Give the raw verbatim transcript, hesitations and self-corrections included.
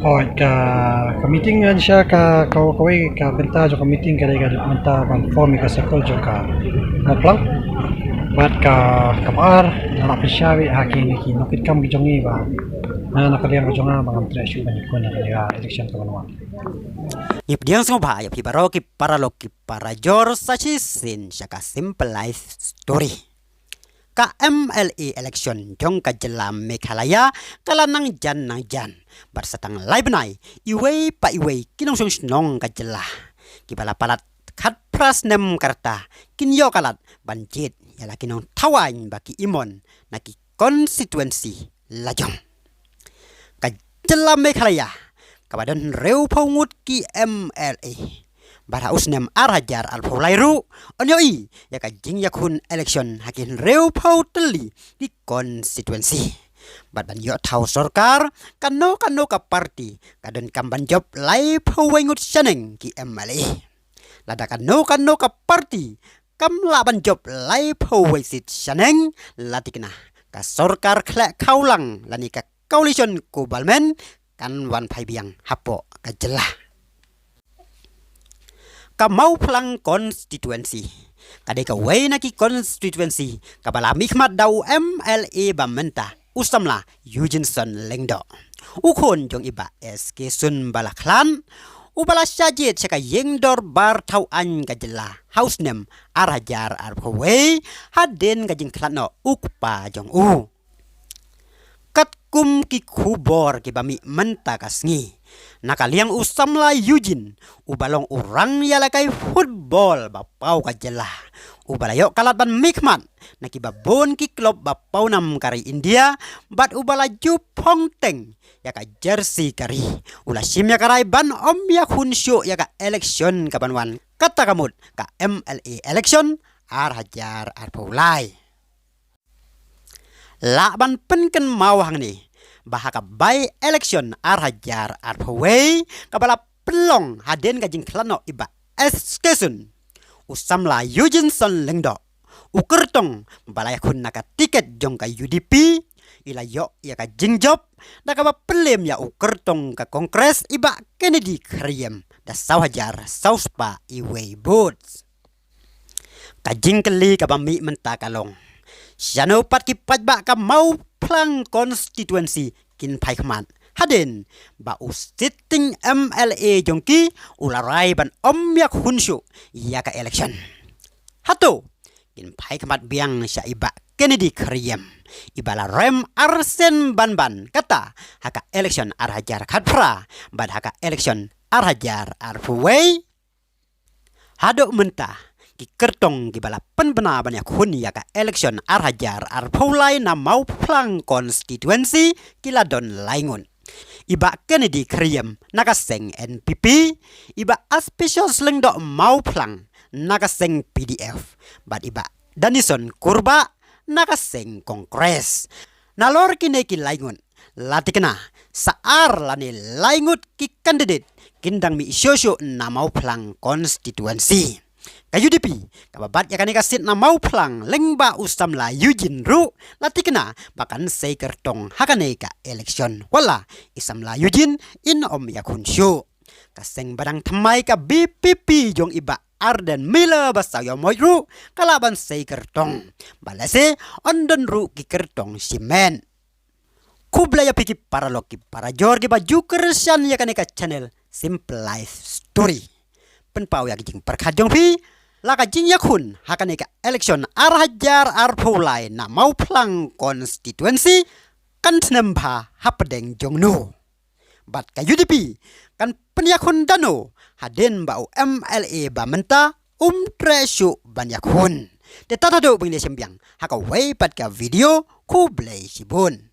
Hooid, ka, ka meeting, eh, sha ka, ka, kawei ka bynta jong ka meeting ka dei ka mynta ban form ïa ka circle jong ka Mawphlang. Bad ka, ka mar, nga la pynshai ha kine ki nongkitkam ki jong ngi ba, na, na ka liang ka jong nga ba ngam treh shuh ban ïakhun ha ka election ka ban wan. Ngi pdiang sngewbha ïa phi baroh ki paralok ki parajor sa shisien sha ka Simple Life Story. Ka M L A election jong ka jylla Meghalaya ka la nang jan nang jan. Bad sa tang lai bnai, iwei pa iwei ki nongshong shnong ka jylla, kiba la palat khatphra snem ka rta, kin ïoh ka lad ban jied ïa la ki nongthaw aiñ ba ki imon na ki constituency lajong. Ka jylla Meghalaya kaba don hynriewphew ngut ki M L A. Bad ha u snem ar hajar arphew lai ruh, yn ïohi ïa ka jingïakhun election ha ki hynriewphew tylli ki constituency. Bad ban ïoh thaw sorkar, kano kano ka party ka donkam ban jop laiphew wei ngut shaneng ki M L A. Lada kano kano ka party kam lah ban jop laiphew wei seat shaneng, la thikna ka sorkar khleh khawlang lane ka coalition government kan wan phai biang hapoh ka jylla. Ka Mawphlang constituency ka dei kawei na ki constituency kaba la mihkhmat da u M L A ba mynta, u samla Eugeneson Lyngdoh, u khun jong i Bah S K Sun ba la khlad, uba la shah jied sha ka ïing dorbar thaw aiñ ka jylla ha u snem ar hajar arphew wei, hadien ka jingkhlad noh u kpa jong u. Katkum ki khubor kiba mih mynta ka sngi, na ka liang u samla Eugene, uba long u rang ïalehkai football ba paw ka jylla, uba la ïoh ka lad ban mihkhmat na kiba bun ki club ba pawnam ka ri India, bad uba la ju phong teng ïa ka jersey ka ri, u la shim ïa ka rai ban ym ïakhun shuh ïa ka election ka ban wan, kata ka mut ka M L A election ar hajar arphew lai. Lah ban pynkynmaw hangne ba ha ka by-election ar hajar arphew wei kaba la pynlong hadien ka jingkhlad noh i Bah S K Sun, u samla Eugeneson Lyngdoh, u kyrtong ba la ïakhun na ka tiket jong ka U D P, i la ïoh ïa ka jingjop da kaba pynlem ïa u kyrtong ka Congress i Bah Kennedy Khariem da saw hajar saw spah iwei votes. Ka jingkylli kaba mih mynta ka long, shano pat ki paidbah ka Mawphlang constituency kin phai khmat, hadien ba u sitting M L A jong ki u la rai ban ym ïakhun shuh ïa ka election? Hato kin phai khmat biang sha i Bah Kennedy Khariem, iba la rem arsien ban ban kata ha ka election ar hajar khatphra bad ha ka election ar hajar arphew wei? Haduh mynta, ki kyrtong kiba la pynbna ban ïakhun ïa ka election ar hajar arphew lai na Mawphlang constituency ki la don lai ngut. I Bah Kennedy Khariem na ka seng N P P, i Bah Aspicious Lyngdoh Mawphlang na ka seng P D F, bad i Bah Danison Kurbah na ka seng Congress. Nalor kine ki lai ngut, la thikna sa ar lane lai ngut ki candidate kin dang mih shuh shuh na Mawphlang constituency. Ka U D P kaba bat ïa kane ka seat na Mawphlang lyngba u samla Eugene ruh la thikna ba kan sei kyrtong ha kane ka election, wat la i samla Eugene in ym ïakhun shuh. Ka seng ba dang thymmai ka V P P jong i Bah Ardent Miller Basaiawmoit ruh ka lah ban sei kyrtong, bad lehse yn don ruh ki kyrtong shimet. Khublei ïa phi ki paralok ki parajor kiba ju kyrshan ïa kane ka channel Simple Life Story. Pynpaw ïa ki jingpyrkhat jong phi, la ka jingïakhun ha kane ka election ar hajar arphew lai na Mawphlang constituency kan snem bha hapdeng jong no? Bad ka U D P kan pynïakhun da no hadien ba u M L A ba mynta um treh shuh ban ïakhun? Te tad haduh ban ïashem biang ha kawei pat ka video, khublei shibun.